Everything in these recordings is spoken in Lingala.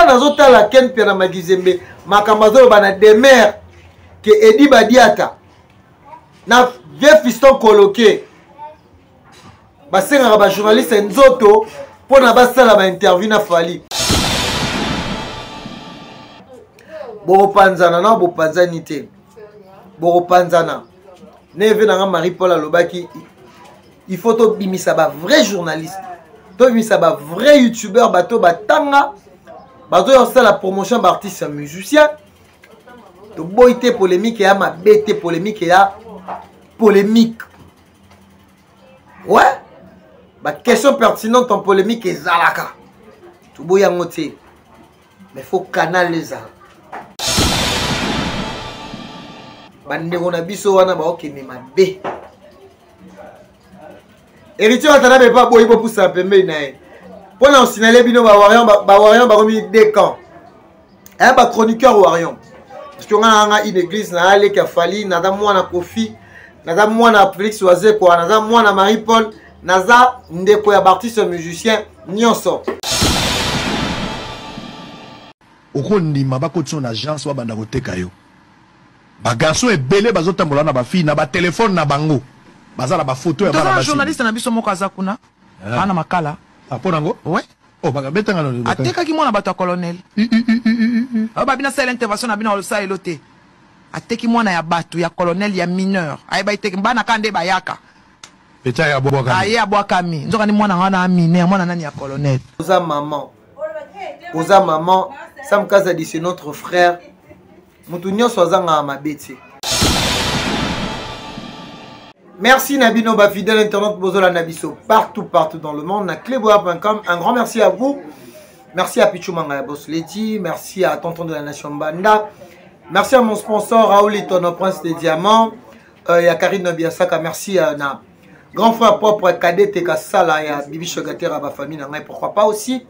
nazotala Ken Mpiana Magizembe makambo azoloba na demeure ke Edi Badiata na vieux Fiston Koloke basengaka bajournaliste nzoto mpo na basala bainterview na Fally. Bokopanzana na bopanzani te, bokopanzana. Neve na nga Marie Paul alobaki il faut tobimisa ba vrai journaliste, tobimisa ba vrai youtubeur, bato batanga bazoya kosala promotion ba artiste ya musicien. Toboyi te polémique ya mabe te, polémique ya polémique. Ouais, ba question pertinente en polémique ezalaka, toboyi yango te, mais faut canal ezala. Bandeko na biso wana baokende mabe. Héritier Watanabe pa boyi bopusa pembeni na ye mpo na osinale bino bawarion bakomi deux camps, aya bachroniqueur warion, parce que nga na nga une église na aleki ya Fally, naza mwana Kofi, naza mwana Félix Wazekwa, naza mwana Marie Paul, naza ndeko ya baartiste musicien nyonso. Okondima bakotisa na agence babanda koteka yo. Bagarçon ebele bazotambola na bafille na batelefone na bango, baza na bafoto ya bana basi. Journaliste na biso moko aza kuna ana makala. Ah, mpo nango? Ouais. Oh, bakabetanga na atekaki mwana bato ya colonel. Oyo babina sala intervention na bino osala elo te. Ateki mwana ya bato ya colonel ya mineur, ayeba eteki bana ka nde bayaka. Eta ya abwakami. Aye abwakami, nzoka ni mwana wana mineur, mwana nani ya colonel. Oza maman, oza maman. Sam Kazadi, c'est notre frère. Mutu nyonso azangaka mabe te. Merci na bino ba fidèle internaute bozolanda biso partout partout dans le monde na cleboa.com. Un grand merci à vous. Merci à Pichou Manga ya Boss Lady, merci à Tonton de la Nation Banda. Merci à mon sponsor Raoul Itono Prince des Diamants, ya Karine Biasaka, merci à na grand frère propre Cadet Kasala ya Bibi Chogatera ba famille na ngai, pourquoi pas aussi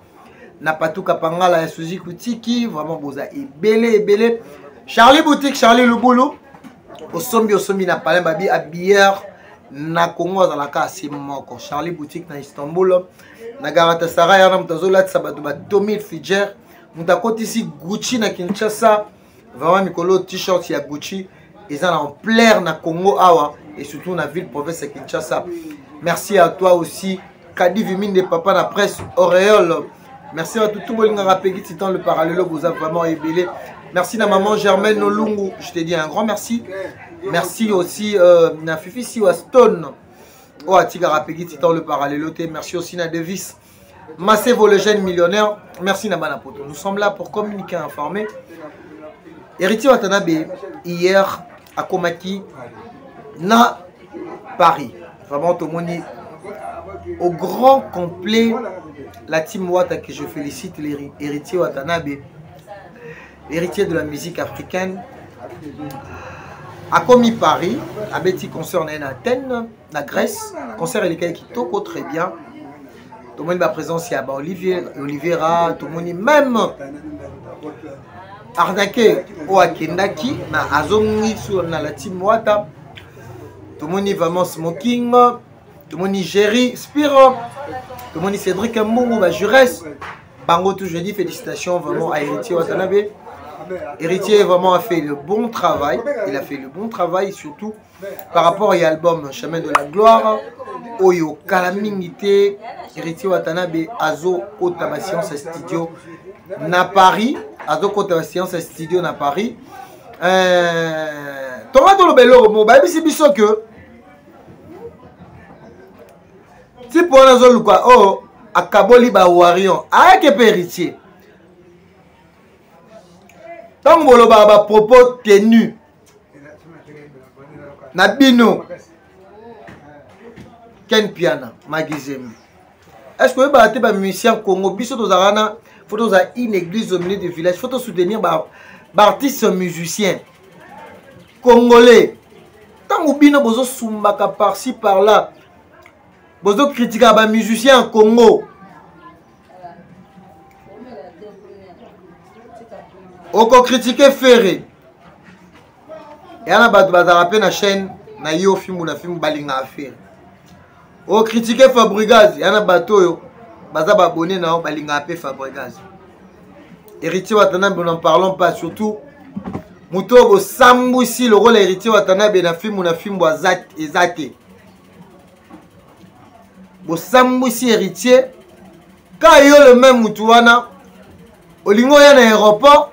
na Patuka Pangala ya Suzy Kutiki, vraiment boza ebele ebele. Charlie Boutique, Charlie Lubulu, osombi osombi na Palais Babi habilleur na Congo azalaka asi moko. Charlie Boutique na Istanbul, na Galatasaray wana moto azolatisa bato ba Tommy Hilfiger, moto akotisi Gucci na Kinshasa, vraiment mikolo t-shirt ya Gucci eza na ampleur na Congo awa et surtout na ville province ya Kinshasa. Merci à toi aussi Kadi Viminde papa na presse Auréole. Merci à tout tout bolingaka Peggy Titan le parallèle, vous avez vraiment ébélé. Merci na maman Germaine Nolungu, je te dis un grand merci. Merci aussi na Fifi Siwa Stone. Oh atikaka Peggy Titan le parallèle. Merci aussi na Davis Massevo le jeune millionnaire. Merci na bana poto. Nous sommes là pour communiquer, informer. Héritier Watanabe hier à Komaki na Paris. Vraiment tout le monde au grand complet la team Wata que je félicite, l'héritier Watanabe, héritier de la musique africaine, a commis Paris, a bêti concert en Athènes, la Grèce, concert il qui toko très bien. Tout le monde va présence il y a Olivier, Oliveira, tout le monde même arnaqué au akendaki na azongi sur na la team Wata. Tout le monde vraiment smoking, tout le monde Jerry Spiro, tout le monde Cédric Mbungu, ba Jures, Bango tout, je dis félicitations vraiment à Héritier Watanabe. Héritier vraiment a fait le bon travail, il a fait le bon travail surtout par rapport à l'album Chemin de la Gloire. Oyo Kalamingite, Héritier Watanabe azo kota ba séance studio na Paris, azo kota ba séance studio na Paris. Tonga toloba eloko moko, bayebisi biso que type wana azoluka oyo akaboli ba warion ayake mpe héritier. Ntango bolobaka ba propos tenus na bino Ken Piana Magizembe, est-ce que oyebaka te ba musicien Congo biso tozalaka na faut tozala une église au milieu du village, faut tosoutenir ba artiste musicien congolais. Ntango bino bozosumbaka par-ci par-là, bozokritikaka ba musicien ya Congo, okokritike Ferre ya na bato bazalaka mpe na chaîne na yo fimbu na fimbu balingaka Ferre, okritike Fabregas ya na bato oyo baza babone na yo balingaka mpe Fabregas. Héritier Watanabe, n'en parlons pas, surtout moto oyo bosambwisi lokola Héritier Watanabe na fimbu na fimbu eza te. Bosambwisi Héritier ka yo le même motu wana olingi oya na aéroport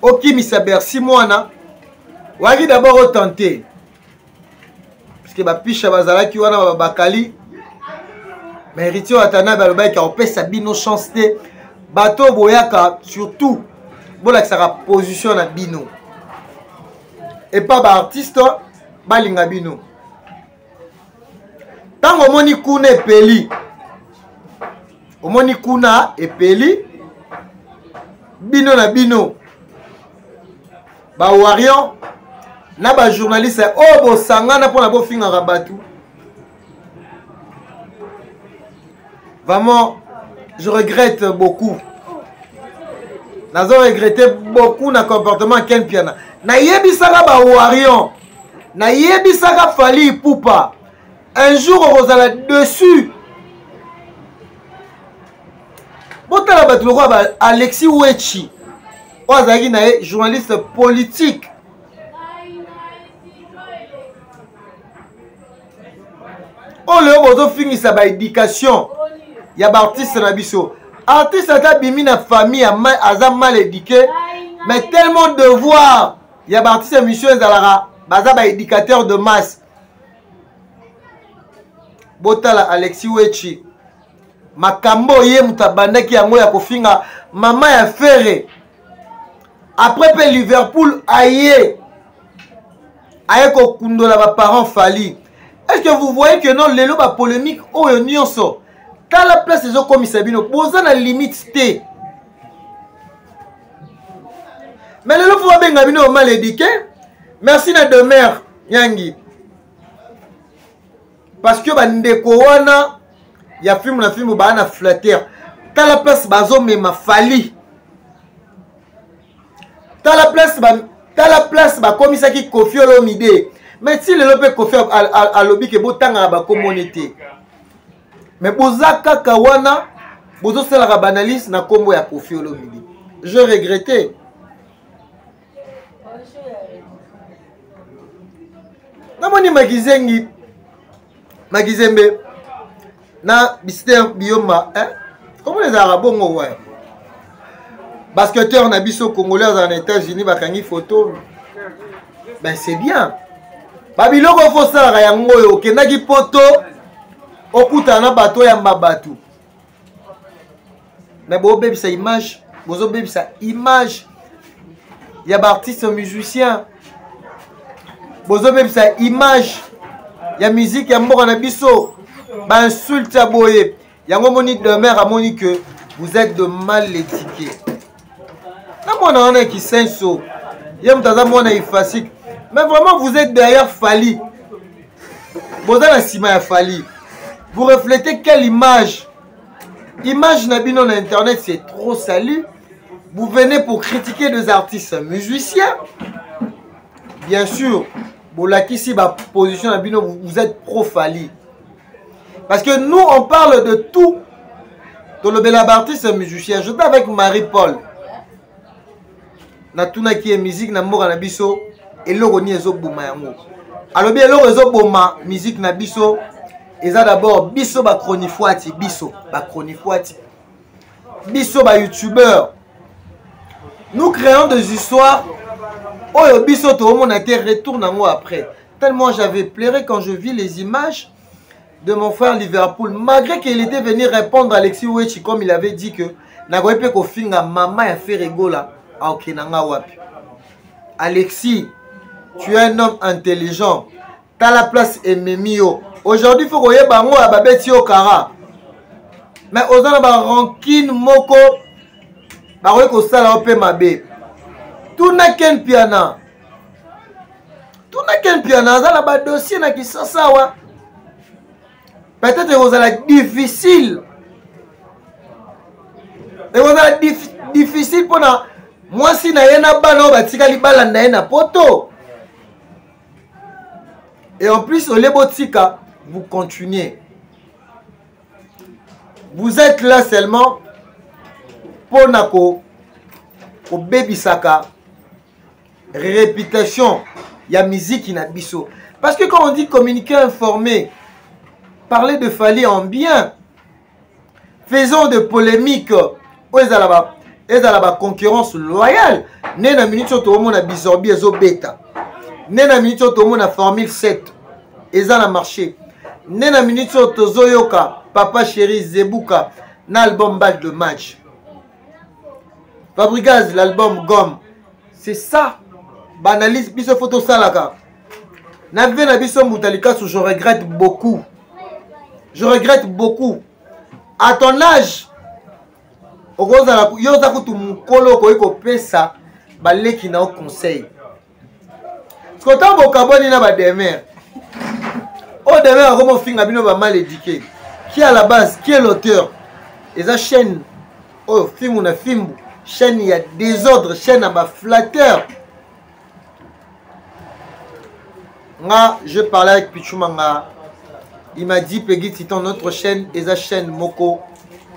okimisa Bercy mwana waki d'abord otente parce que bapisha bazalaki wana bakali, mais Héritier Watanabe alobaki akopesa bino chance te. Bato boyaka surtout bolakisaka position na bino epa baartiste balinga bino. Ntango omoni kuna epeli, omoni kuna epeli bino na bino ba warrior na ba journaliste oyo bosangana mpona bofingaka bato. Vraiment, je regrette beaucoup, nazo regrette beaucoup na comportement Ken Piana. Nayebisaka ba warrior, nayebisaka Fally Ipupa, un jour okozala dessus. Botala bato lokola ba Alexis Wechi oyo azalaki na ye journaliste politique. Oyo lelo bozofingisa baéducation ya baartiste na biso. Artiste ata abimi na famille aza mal éduqué, mais tellement devoir ya baartiste ya mission ezalaka baza baéducateur de masse. Botala Alexis Wechi, makambo ye moto abandaki yango ya kofinga mama ya Ferre. Après mpe Liverpool aye aye kokundola baparent Fally. Est ce que vous voyez que non, lelo bapolémique oyo nyonso, tala place ezokomisa bino, boza na limite te. Mais lelo fo babenga bino mal éduqué. Merci na Demer Nyangi, parce que bandeko wana ya filme na filme baa na flatter. Tala place bazomema Fally, tala place ba, tala place bakomisaki Koffi Olomide. Mais ti lelo mpe Koffi alobi ke botangaka bakomoni te, mais boza kaka wana bozosalaka baanalyse na nkombo ya Koffi Olomide. Je regrette. Namoni Makizengi Makizembe na Bister Biyomba, eh? Komona ezalaka bongo wa basketteur na biso congolais azala na États-Unis, bakangi photo. Ben, c'est bien, babiloko fo osalaka yango oyo. Okendaki poto, okutana na bato, oyamba bato, mais bobebisa image, bozobebisa image ya baartiste musicien, bozobebisa image ya musique ya mboka na biso. Bainsulte ya boye yango moni demer amoni que vous êtes de mal éduqué. Na mwana wana kisenso, ye moto aza mwana ifasike, mais vraiment vous êtes derrière Fally, boza na nsima ya Fally. Vous reflétez quelle image? Image na bino na internet, c'est trop salu. Vous venez pour critiquer des artistes musiciens. Bien sûr, bolakisi baposition na bino, vous êtes pro Fally, parce que nous, on parle de tout. Tolobela baartiste musicien. J'étais avec Marie Paul, natunaki ye musique na mboka na biso eloko nini ezoboma yango. Alobi eloko ezoboma musique na biso eza d'abord biso bachronifuati, biso bachronifuati, biso bayoutubeur. Nous créons des histoires oyo biso toomona te retour nango après. Tellement j'avais pleuré quand je vis les images de mon frère Liverpool, malgré qu'il était venu répondre à Alexis Wechi, comme il avait dit que nakoki mpe kofinga mama ya Ferre Gola, aokende nga wapi? Alexis, tu es un homme intelligent. Tala place ememi yo aujourd'hui. Faut koyeba yango ya babeti yo kara, mais oza na barancune moko bakoki kosala yo mpe mabe. Tuna Ken Piana, tuna Ken Piana, aza na badossier na Kisasa awa. Peut-être ekozala difficile, ekozala difficile mpona mwasi na ye na bana oyo batikali balanda ye na poto. Et en plus, olie botika, vous continuez, vous êtes là seulement mpona ko. kobebisaka réputation ya miziki na biso. Parce que quand on dit communiquer, informer, parler de Fally en bien, faisons de polémique oyo ezala ba ezala ba concurrence loyale. Nde na minute oyo toomona bizorbi ezobeta, nde na minute oyo toomona formule 7 eza na marché, nde na minute oyo tozoyoka Papa Chéri Zebuka na album Balle de Match, Fabrigaz l'album Gomme. C'est ça baanalyse biso fo tosalaka na vie na biso. Mbuta Likasu, je regrette beaucoup, je regrette beaucoup. À ton âge, okozala yo oza kutu mokolo, okoki kopesa baleki na yo conseil. Parce que ntango bokabwani na bademer oyo, demer akoma ofinga bino bamal éduqué. Qui à la base, qui est l'auteur? Eza chaîne oyo fimbu na fimbu, chaîne ya désordre, chaîne ya baflatteur. Nga je parlais avec Pichu Manga, il m'a dit: Peggy Titan, notre chaîne eza chaîne moko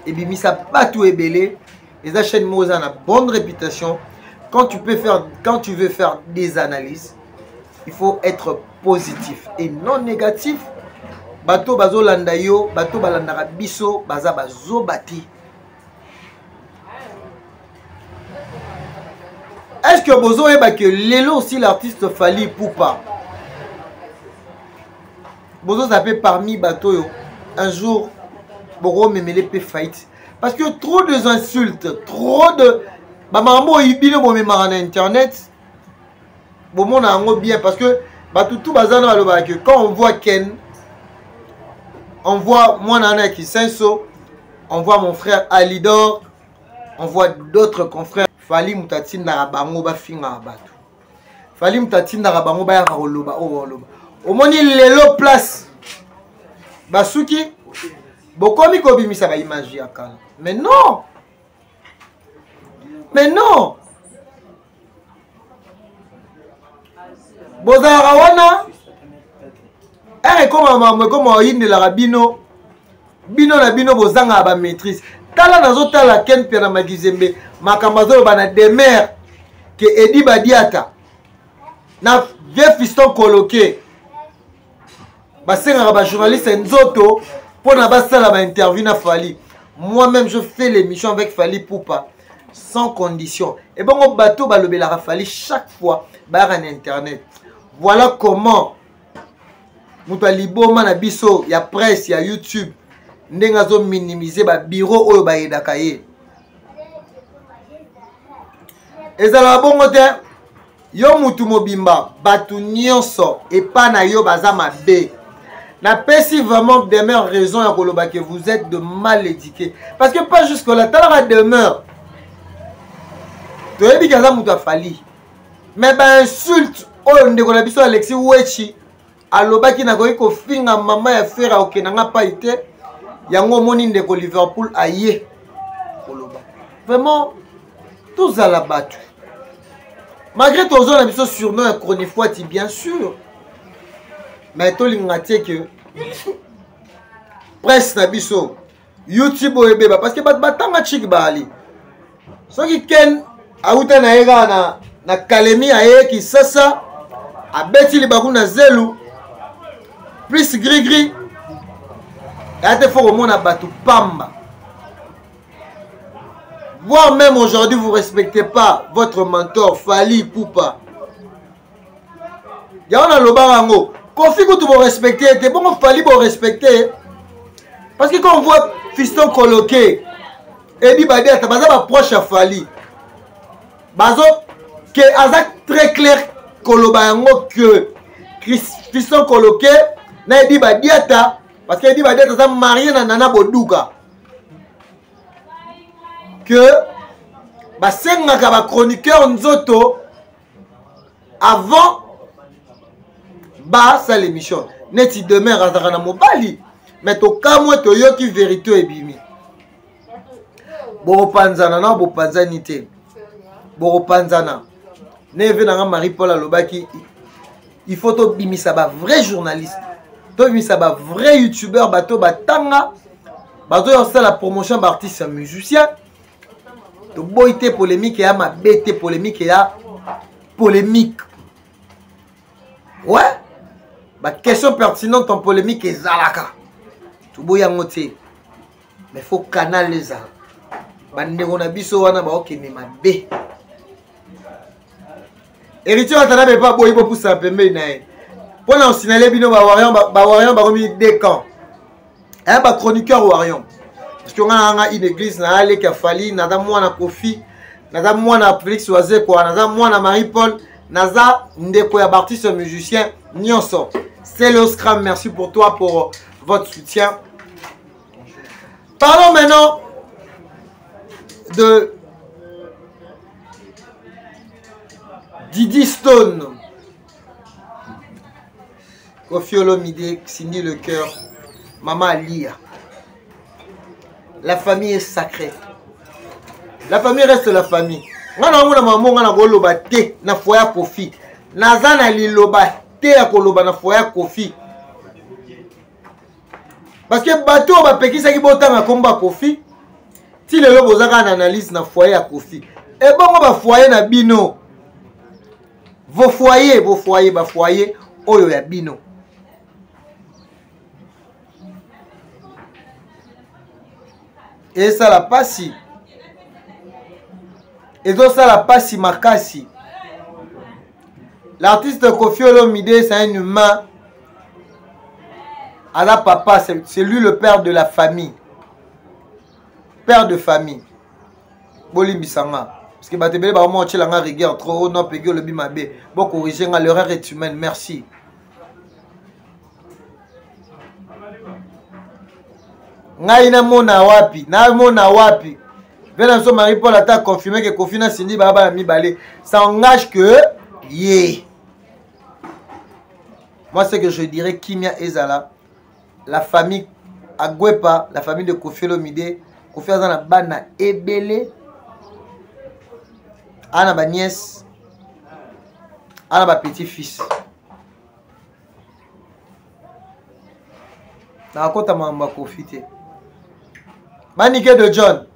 ebimisa bato ebele, eza chaîne moko eza na bonne réputation. Quand tu veux faire des analyses, il faut être positif et non négatif. Bato bazolanda yo, bato balandaka biso baza bazoba te. Est-ce que bozoyeba que lelo aussi l'artiste Fally Ipupa bozoza mpe parmi bato oyo un jour bokomemele mpe faillite? Parce que trop de insultes, trop de bamakambo oyo bino bomemaka na internet, bomona yango bien. Parce que bato tu baza na balobaka que quand on voit Ken, on voit mwana wana ya Kisenso, on voit mon frère Alidor, on voit d'autres confrères. Fally moto atindaka bango bafingaka bato, Fally moto atindaka bango bayaka koloba oyo baloba. Omoni lelo place basuki, bokomi kobimisa baimage ya kala. Mais non, mais non, bozalaka wana ere ekoma mambo ekoma oyindelaka bino, bino na bino bozangaka bamaîtrise. Tala, nazotala Ken Pia na Magizembe, makambo azoloba na Demer ke Edi Badiata na vieux Fiston Koloke basengaka bajournaliste nzoto mpona basala bainterview na Fally. Moi-même, je fais l'émission avec Fally Ipupa sans condition. Ebongo bato balobelaka Fally chaque fois bayaka na internet. Voilà comment moto ya liboma na biso ya presse ya YouTube, ndenge azominimize babiro oyo bayedaka ye. Ezalaka bongo te. Yo mutu mobimba, bato nyonso epa na yo baza mabe. Napesi vraiment Demeure raison ya koloba que vous êtes de mal éduqué, parce que pas jusque là. Talaka Demeure, toyebi ke aza moto afali, mais bainsulte oyo ndeko na biso Alexis Wechi alobaki, nakoki kofinga mama ya Fere, akokenda nga pai te. Yango omoni ndeko Liverpool aye koloba. Vraiment, tozala bato malgré tozwa na biso surnom ya chronifoiti, bien sûr, mais tolinga te ke presse na biso YouTube oyo ebeba, parce que bato batanga chiki baali. Soki Ken auta na ye kaka na Kalemi, aye Kisasa, abeti libaku na zelu plus grigri aya te, fo komona bato pamba. Voire même aujourd'hui, vous respectez pas votre mentor Fally Ipupa. Yango nalobaka yango, Kofi kutu borespecte te, bongo Fally borespecte? Parce que quand on voit Fiston Koloke, Ebi Badiata, baza baproche ya Fally, bazo ke aza très clair koloba yango que Fiston Koloke na Ebi Badiata, parce que Ebi Badiata aza marié na Nana Boduka, que basengaka bachroniqueur nzoto avant basala émission. Neti Demeure azalaka na mobali, mais tokamwe, toyoki vérité ebimi. Bokopanzana na bopanzani te, bokopanzana. Neve nanga Marie Paul alobaki il faut tobimisa bavrai journaliste, tobimisa bavrai youtubeur, bato batanga, bazoya kosala promotion baartiste ya musicien. Toboyi te polémique ya mabe te, polémique ya polémique. Ouais, ba question pertinente en polémique ezalaka. Toboyi yango te. Mais faut canal ezala. Bandeko na biso wana baokende mabe. Héritier Watanabe mpe aboyi bopusana pembeni na ye mpo na osinale bino bawarion bakomi deux camps aya bachroniqueur warion parce que nga na nga une église na aleki ya fali naza mwana kofi naza mwana félix wazekwa naza mwana marie paul naza ndeko ya baartiste musicien nyonso. C'est le Scram, merci pour toi, pour votre soutien. Parlons maintenant de Didi Stone. Koffi Olomide, Cindy Le Cœur, Maman Alia. La famille est sacrée. La famille reste la famille. Nga na ngona mama nga na koloba te na foyer ya Koffi. Naza na liloba te ya koloba na foyer ya Koffi. Parce que bato oyo bapekisaki botanga kombo ya Koffi, ti lelo boza kaka na analyse na foyer ya Koffi. Ebongo ba foyer na bino, vos foyers, vos foyers, ba foyer oyo ya bino. Esala pasi, ezosala pasi makasi. L'artiste Koffi Olomide, c'est un humain. Ala papa, c'est lui le père de la famille. Père de famille. Bolimbisanga. Parce que bato ebele bakoma otyela nga rigueur trop. Oh non, Peggy olobi mabe. Bo corriger nga, l'erreur est humaine. Merci. Ngai namona wapi? Namona wapi? Vena biso Marie Paul ata confirmer que Koffi na Cindy baa bana mibale. Ça engage que ye. Moi, ce que je dirais, Kimia Ezala, la famille Agwepa, la famille de Koffi Olomide, Koffi aza na bana ebele, ana ba nièce, ana ba petit-fils. Nakota makambo ya Koffi te. Manike de John,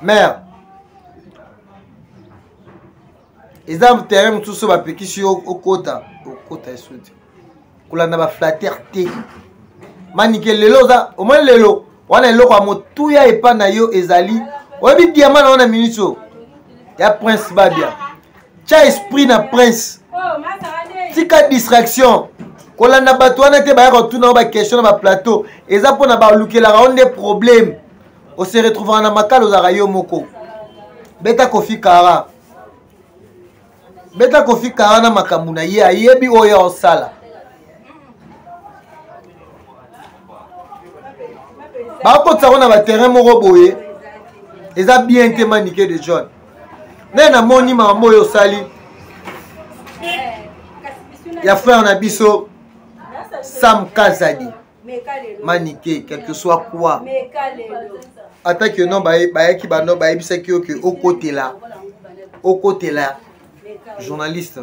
mère, eza terrain mosusu bapekisi yo okota, okota esu te. Kolanda ba flatteur te. Manike lelo oza, omoni lelo wana eloko ya motuya epa na yo ezali, oyebi diamant na wana minute oyo ya Prince Babia. Tia esprit na Prince. Tika distraction. Kolanda bato wana te bayaka kotuna yo ba question na ba plateau. Eza mpona balukelaka yo nde problème. O se retrouvera na makala ozalaka yo moko. Beta Koffi Kara. Beta Koffi Kara na makambo na ye, ayebi oyo osala. Bakotisa ngo na ba terrain moko boye. Eza bien te Manike de John. Nde namoni makambo oyo osali ya frère na biso Sam Kazadi. Manike, quel que soit quoi, ata que non bayaki bano bayebisaki yo que okotela, okotela journaliste.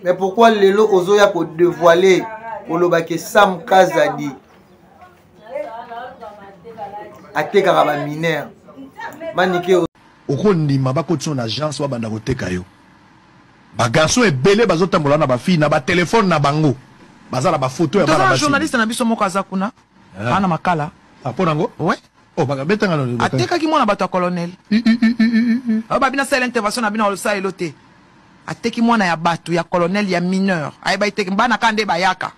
Mais pourquoi lelo ozoya ko dévoiler koloba que Sam Kazadi atekaka ba mineur? Manike, okondima bakotisa na agence babanda koteka yo. Ba garçon ebele bazotambola na ba fille na ba téléphone na bango. Baza na ba photo ya Toza bana na basi. journaliste na biso moko aza kuna. Ana makala. Ah, pona ngo? Ouais. Oh, baka betanga na baka. Atekaki mwana bato ya colonel. I, i, i, i, i, i. Ah, ba bina sala intervention na bino sala elo te. Ateki mwana ya bato ya colonel ya mineur. Ayeba iteki bana kande bayaka.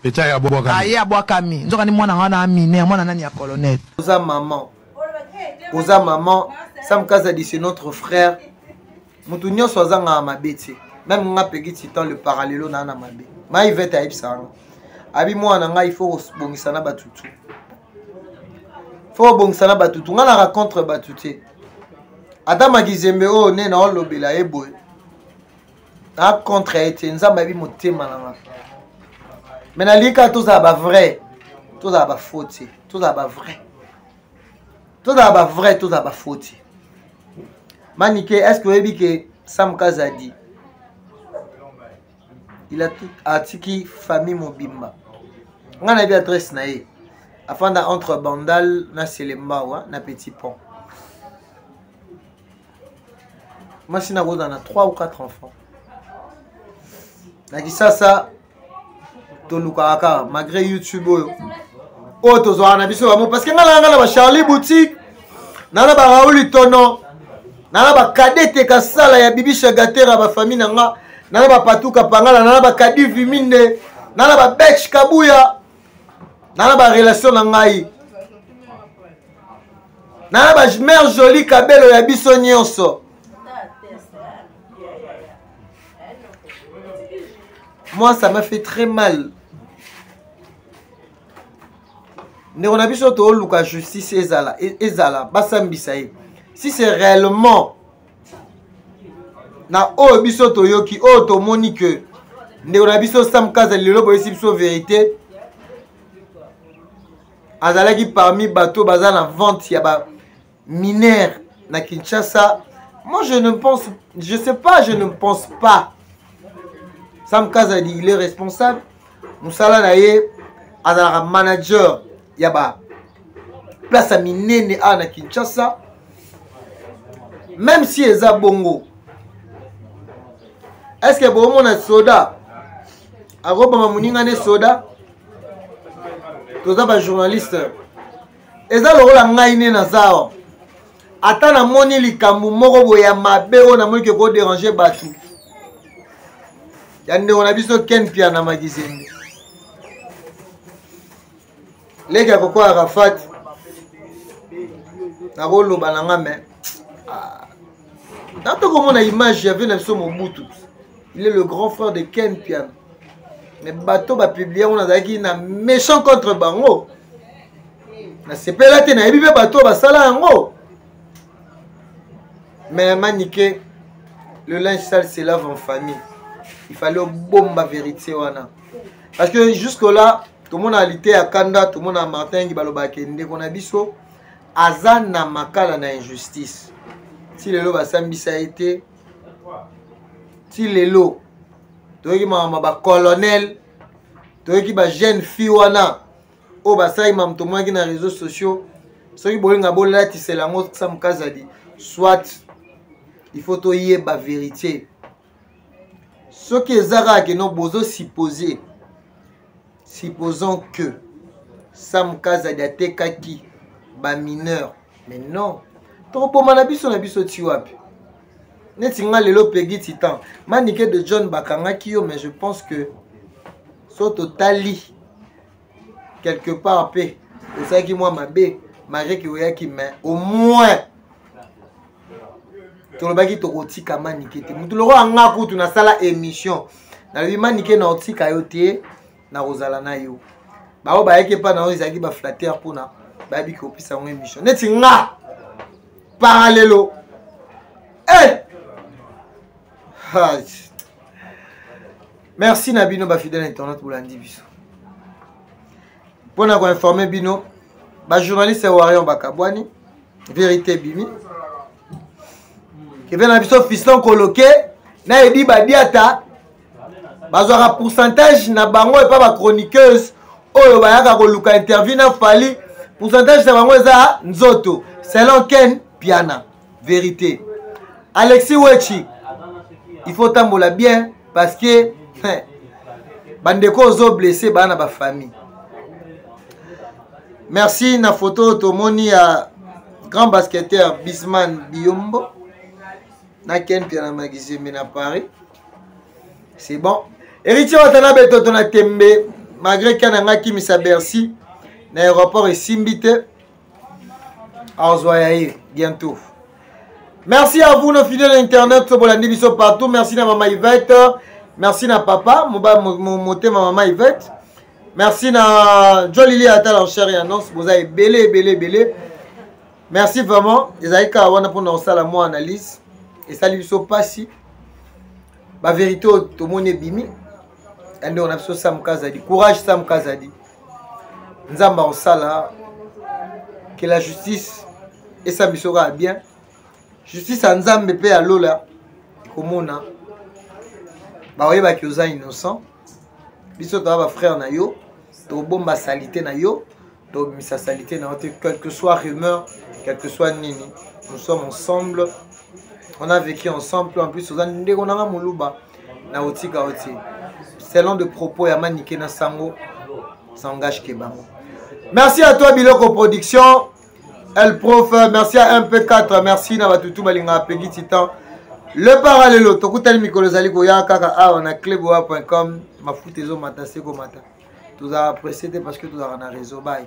Eta ya bwakami. Aye abwakami. Nzoka ni mwana wana mineur, mwana nani ya colonel. Oza maman. Oza maman. Sam Kazadi c'est notre frère. Mutu nyonso azangaka mabe te. Même nga Peggy Titan le parallelo na na mabe. Ma Yvette ayebisa nga. Abi mwana nga il faut kobongisa na batutu. Faut kobongisa na batutu. Nga na rencontre batu te. Ata Makizembe oyo ne na olobela ye boye. Na contre ye te. Nzambe ayebi motema na nga. Mais nalingi kaka tozala ba vrai. Tozala ba faux te. Tozala ba vrai. Tozala ba vrai, tozala ba faux te. Manike, est-ce que oyebi que Sam Kazadi il a tout atiki famille mobimba. Nga nayebi adresse na ye. Afanda entre Bandal na Selembao, na Petit Pont. Mwasi na kozala na 3 ou 4 enfants. Na Kisasa tolukaka kaka malgré YouTube oyo oyo tozwaka na biso bango parce que ngai nanga na ba Charlie Boutique na na ba Raoul Litono na na ba Cadete Kasala ya Bibi Shagatera ba famille na nga na na ba Patuka Pangala na na ba Kadi Viminde na na ba Betch Kabuya na na ba relation na ngai na na ba mère jolie Kabelo ya biso nyonso. Moi, ça m'a fait très mal. Ndeko na biso toluka justice ezala ezala basambisa ye si c'est réellement na oyo biso toyoki oyo tomoni ke ndeko na biso Sam Kazali lelo boyesi biso vérité azalaki parmi bato baza na vente ya ba mineur na Kinshasa. Moi je ne pense, je sais pas, je ne pense pas. Sam Kazadi, il est responsable. Musala na ye azalaka manager ya ba place ya minene awa na Kinshasa. Même si eza bongo, est-ce que bomona soda akobama moninga ne soda? Toza ba journaliste. Eza lokola ngai nde naza awa, ata namoni likambo moko boye ya mabe oyo namoni ke koderange bato ya ndeko na biso Ken Mpiana Makizembe, leki ya koko Arafat, nakoloba na nga me ntango tokomona image ya vie na biso Mobutu, il est le grand frère de Ken Mpiana, mais bato bapublie yango nazalaki na méchant contre bango, nasepela te, nayebi mpe bato basala yango. Mais Manike, le linge sale se lave en famille, il fallait obomba vérité wana parce que jusque là tomona lite ya kanda, tomona Martin Ngi balobaka ndeko na biso aza na makala na injustice ti lelo basambisa ye te, ti lelo toyoki makambo ba colonel, toyoki ba jeune fille wana oyo basali makambo tomonaki na réseaux sociaux. Soki bolinga bolatisela yango Sam Kazadi, soit il faut toyeba vérité. Soki eza kaka keno bozo supposer, supposons que Sam Kazadi atekaki ba mineur, mais non, tokoboma na biso na biso ti wapi? Neti nga lelo Peggy Titan, Manike de John bakangaki yo, mais je pense que so totali quelque part pe osalaki mwa mabe malgré ke oyaki, mais au moins tolobaki tokotika Manike te. Motu lokola nga kutu nasala émission, nalobi Manike na otika yo te, nakozala na yo. Bao bayaki epa na yo ezalaki baflatter mpona bayebi kopesa yango émission neti nga paralelo. Hey! Merci na bino bafidèle internet bolandi biso mpona koinforme bino. Bajournaliste ya Warion bakabwani, vérité ebimi keve na biso fiston koloke na edi badiata bazwaka pourcentage na bango epa bachroniqueuse oyo bayaka koluka interview na Fally. Pourcentage na bango eza nzoto selon Ken Piana. Vérité, Alexis Wechi, il faut tambola bien parce que bandeko ozo blessé baa na bafamille. Merci na photo tomoni ya grand basketteur Bisman Biyombo na Ken Piana Magizembe na Paris. C'est bon. Héritier Watanabe toto na tembe malgré Ken anga kimisa Bercy na aéroport esimbi te, azwa ya ye bientôt. Merci à vous nos fidèles internautes bolandi biso partout. Merci na mama Yvette, merci na papa motema mama Yvette, merci na Jolili Atal en chair et annonce. Boza ebele ebele ebele, merci vraiment. Ezalaki kaka wana mpona kosala mwa analyse. Esali biso mpasi bavérité oyo tomoni ebimi ya ndeko na biso Sam Kazadi. Courage Sam Kazadi, Nzambe akosala que la justice esala biso kaka bien. Justice ya Nzambe mpe ya lola ekomona, bakoyebaki oza innocent. Biso toza bafrère na yo, tobomba salite na yo, tobimisa salite na yo te, quelle que soit rumeur, quelle que soit nini, nous sommes ensemble. On a vécu ensemble, en plus oza ndeko nanga moluba na otika oti. Selon de propos ya Manike na Sango, ça engage que bango. Merci à toi Biloko Production. El Prof, merci à MP4, merci na batutu balinga Peggy Titan. Le parallelo, tokutani mikolo ezali koya kaka awa na cleboa.com, mafuta ezomata se komata. Tozala pressé te parce que tozalaka na réseau. Bye.